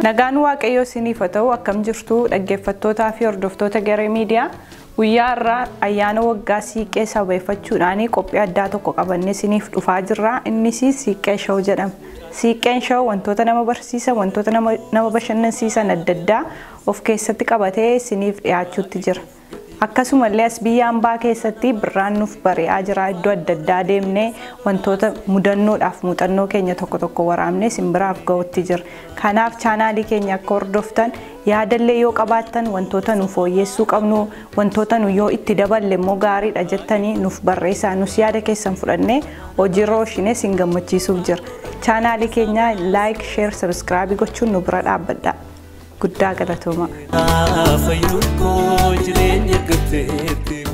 Nagaan Waaqayyoo isiniif haa ta'u. Akkam jirtu, dhaggeeffattootaa fi hordoftoota Garee Miidiyaa? Guyyaa irraa ayyaana waggaa siiqqee sababeeffachuudhaan qophii addaa tokko qabannee isiniif dhufaa jirra. Innis Siiqqee Show jedhama. Siiqqeen Show wantoota nama barsiisan, wantoota nama bashannansiisan adda addaa of keessatti qabatee isiniif dhiyaachuutti jira. Akkasumallee as biyya hambaa keessatti birraan nuuf bari'aa jira. Iddoo adda addaa deemnee wantoota mudannoodhaaf muuxannoo keenya tokko tokko waraabnee simbiraaf ga'utti jira. Kanaaf chaanaalii keenya akka hordoftan, yaadallee yoo qabaattan, wantoota nu fooyyessuu qabnu, wantoota nu yoo itti daballe immoo gaariidha jettanii nuuf barreessaa. Nus yaada keessan fudhannee hojiirra oolchinee sin gammachiisuuf jira. Chaanaalii keenya like, share, subscribe gochuun nu bira dhaabbadha. Guddaa galatooma. Fayyuu koo jireenya gateetti.